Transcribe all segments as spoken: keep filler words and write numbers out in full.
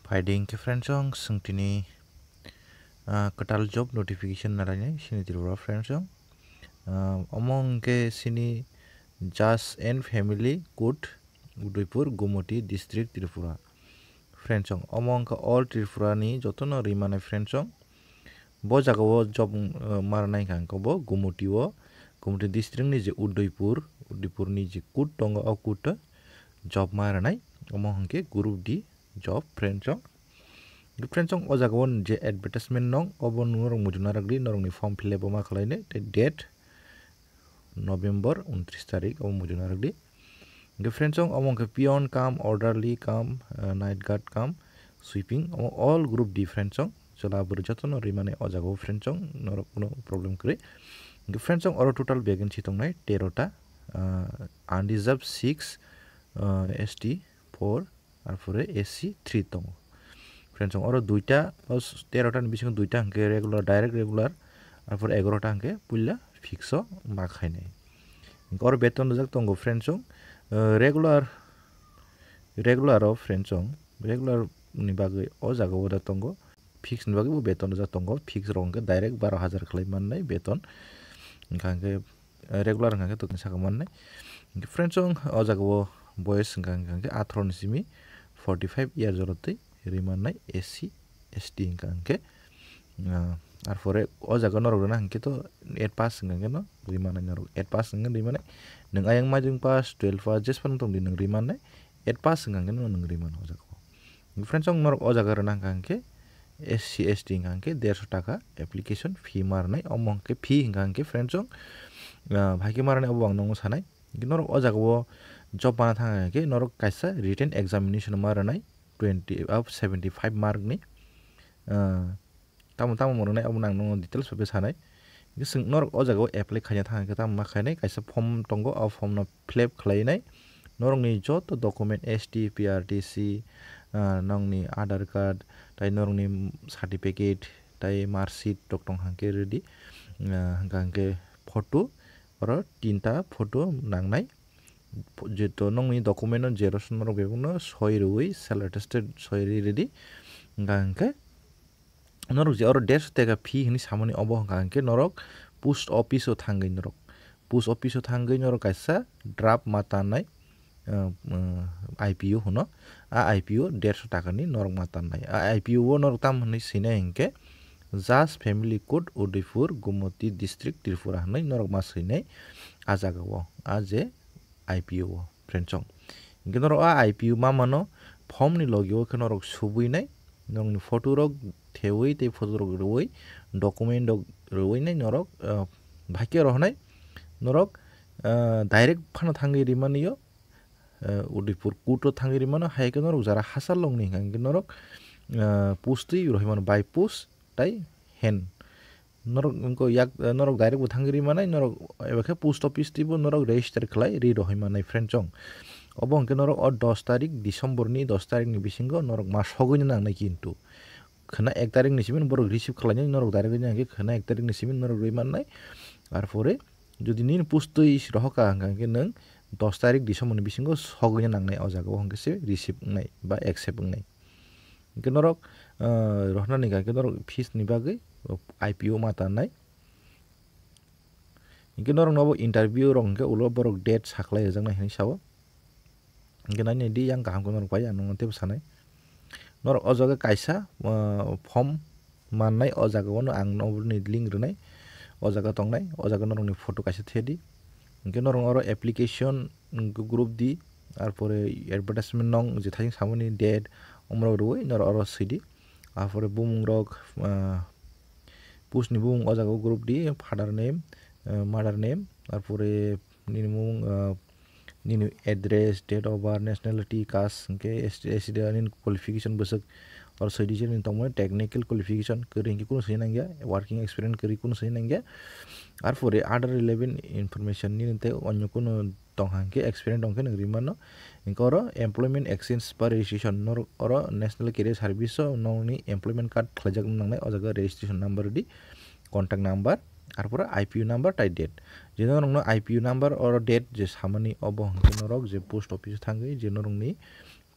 Phaidi hwnkhe friends chwng tini, ah, kwtal job notification narainai sini Tripura friends chwng. Ah, omo hwnkhe sini Just and Family Court, Udaipur, Gomoti District, Tripura. Friends chwng, omo hwnkhe all Tripura ni jotono rimani friends chwng. Bo jaga o job, uh, marnai hwnkha hwnkhe bo Gumoti o, Gumoti district ni je Udaipur, Udaipur ni je court tongo, o court o job marnai, omo hwnkhe group D job friends chwng. Friends chwng, o jaga o je advertisement nong, obo norok muchung narwk di, norok ni form fill up bo ma khlai nai, tei date November untris tarik, obo muchung narwk di. Hwnkhe friends chwng, omo hwnkhe peon kam, orderly kam, uh, night guard kam, sweeping, omo all group D friends chwng. Chwla bwrwi jotono rimani o jaga o friends chwng, norok kuno problem kwrwi. Hwnkhe friends chwng, oro total vacancy tongnai tero ta, uh, unreserved six, uh, S T four, arpore S C three tongo. Friends chwng, oro duita, o s-, tero ta ni bisingo duita hwnkhe regular, direct regular, arpore egaroh ta hwnkhe puila fix o ma khainai. Hwnkhe oro beton rijak tongo friends chwng, uh, regular, regular o friends chwng, regular ni bagwi o jaga o da tongo, fix ni bagwi bo beton rijak tongo, fix rok hwnkhe direct baro hajar khlai mannai beton, hwnkha hwnkhe, uh, regular hwnkha hwnkhe tokni saka mannai. Hwnkhe friends chwng, o jaga o boys hwnkha hwnkhe atharo ni simi forty five year jorotwi rimannai S C, S T hwnkha hwnkhe, ah, arpore o jaga norok rwna hwnkhe to eight pass hwnkha hwnkhe no rimannai norok, eight pass hwnkhe rimannai. Nwng ayang majung pass, twelve pass, jesphano tongdi nwng rimannai, eight pass hwnkha hwnkhe no nwng rimano o jaga o. Friends chwng, norok o jaga rwna hwnkha hwnkhe S C, S T hwnkha hwnkhe derso taka application fee marnai, omo hwnkhe fee hwnkha hwnkhe friends chwng, ah, bahai khe marnai obo ang nokno sanai. Hwnkhe norok o jaga o job mana thang hwnkhe norok kaisa written examination ma rwnai twenty, ah, seventy five mark ni, ah, tamo tamo rwnai obo ang nokno details bai sanai. Hwnkhe chwng norok o jaga o apply khaina thang hwnkhe tamo ma khainai, kaisa form tongo, o form no fill up khlainai. Norokni joto document S T, P R T C, ah, nokni Aadhaar card, tai norokni certificate, tai mark sheet rok tong hwnkhe ready, ah, hwnkha hwnkhe photo, oro tinta photo nangnai. Jeto nokni document no xerox norok bebakno soi rwui, self attested soi rwi ready. Hwnkha hwnkhe norok je oro derso taka fee hinwi samani, obo hwnkha hwnkhe norok post office o thangwi norok, post office o thangwi norok kaisa draft ma tanai, uh, uh, I P O hwno. A I P O derso takani norok ma tanai. A I P O o norok tam hinwi swinai hwnkhe Just Family Court, Udaipur, Gomoti District, Tripura hinwi norok ma swinai a jaga o, a je I P O o, friends chwng. Hwnkhe norok a I P O ma mano form ni logi o khe norok subui nai, norokni photo rok thewi tei photo rok rwui, document rok rwui nai norok, ah, bahai khe rohornai norok, ah, direct phano thangwi rimani o, ah, Udaipur court o thangwi rimano, hai khe norok jara hachal longni hwnkha hwnkhe norok, ah, post twi rohimano, by post tai hand. Norok wngkha yak, norok direct bo thangwi ri manai, norok eba khe post office twibo norok register khlai ri rohoi manai, friend chong. Obo hwnkhe norok o dos tarik December ni dos tarik ni bisingo norok ma sogwi no nangnai, kintu khwna ek tarik ni simi borok receive khlainai, norok direct wngya hwnkhe khwna ek tarik ni simi norok rwi mannai. Arpore jodi nini post twi rohor kha hwnkha hwnkhe nwng dos tarik December ni bisingo sogwi no nangnai, o jaga o hwnkhe se receive wngnai ba accept wngnai. Hwnkhe norok, ah, rohornani hwnkha hwnkhe norok fees ni bagwi I P O ma tanai. Hwnkhe norok nobo interview rok hwnkhe ulo borok date sakhlai rwjaknai hinwi sao. Hwnkhe nai naidi, yang kaham khe norok pai, ang nokno teibo sanai. Norok o jaga kaisa, ah, form mannai, o jaga o no ang nokni link rwnai, o jaga tongnai, o jaga norokni photo kaisa thedi. Hwnkhe norok oro application, mm, group di, arpore advertisement nong je thayung samani date, omorok rwui norok oro swidi. Arpore bumung rok, ah, post ni bumung o jaga o group di, father name, ah, mother name, arpore nini mung, ah, nini address, date of birth, nationality, caste, hwnkhe S T, S C da nini qualification bwswk, oro soi di je nini tongmani technical qualification kwrwi hwnkhe kunu soi nangya, working experience kwrwi kunu soi nangya. Arpore other relevant information nini tei onyo kunu tong hwnkhe, experience tong khe nwng ri mano. Hwnkhe oro employment exchange ba registration, norok oro National Career Service o nokni employment card khlaijak nangnai, o jaga registration number di, contact number, arpore I P O number tai date. Je norokno I P O number oro date je samani, obo hwnkhe norok je post office o thangwi je norokni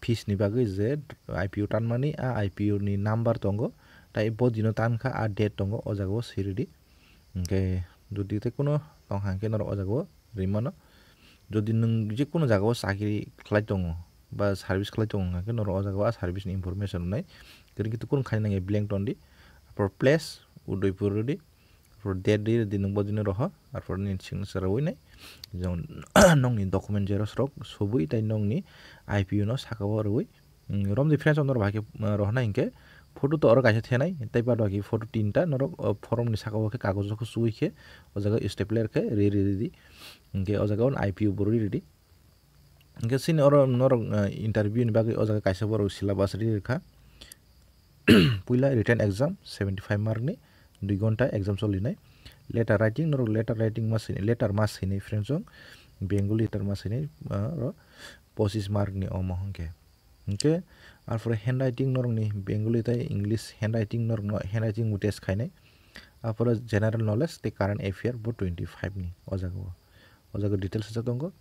fees ni bagwi je I P O tanmani, a I P O ni number tongo, tai bo dino tankha, a date tongo, o jaga o swi rwdi. Hwnkhe jodi tei kuno tong hwnkhe norok o jaga o rwi mano. Jodi nwng je kuno jaga o chakri khlai tongo ba service khlai tongo hwnkhe norok o jaga o a service ni information rwnai. Kwrwngkhe tei kuno khaina nangya blank tondi. Arpor place Udaipur rwdi. Arpor date rwdi, rwdi nwng bo dino roho. Arpor nini signature rwui nai. Jemon nokni document xerox rok subui tai nokni I P O no saka o rwui. Mm, romdi friends, norok bahai khe, uh, rohornai hinkhe photo to oro kaisa thenai, tei baad baki photo tinta norok, uh, form ni saka o khe kagoj o khe suwi khe o jaga stapler khe ri ri ridi. Hinkhe o jaga o I P O bo ri ridi. Hinkhe chini oro norok, uh, interview ni bagwi o jaga kaisa borok syllabus ri rikha. Puila written exam seventy five mark ni, dui ghonta exam cholinai. Letter writing, norok letter writing ma swinai, letter ma swinai friends, o Bengali letter ma swinai, uh, oro pochis mark ni omo hinkhe. Hinkhe arpore handwriting norokni Bengali tei English handwriting norokno handwriting bo test khainai. Arpore general knowledge tei current affair bo twenty five ni o jaga o. O jaga details rijak tongo.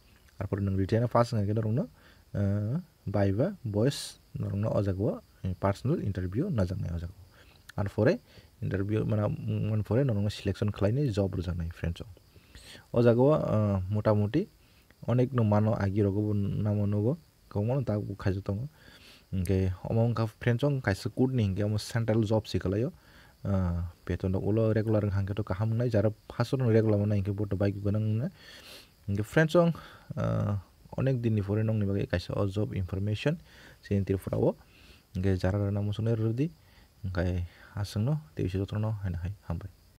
Arpore nwng written pass wngkha khe norokno, eh, viva voice norokno o jaga o, eh, personal interview najaknai o jaga o. Arpore interview mana, mm, arpore norokno selection khlainai job rwjaknai friends o. O jaga o, eh, mota moti onek no mano agi rogo bo namo nugo. Kwbangma no tak bo khaijak tongo. Hinkhe omo wngkha friends, o kaisa code ni hinkhe omo central job se kwlaio. Ah, beton rok ulo regular wngkha hinkhe to kaham wngnai, jara first o regular manai hinkhe bo to bai gwnang wngnai. Hinkhe friends, o, ah, onek din ni pore nokni bagwi kaisa o job information chini Tripura o. Hinkhe jara rwna muchungnai rwdi. Hinkhe aswkno tei jotono haino hai hambai.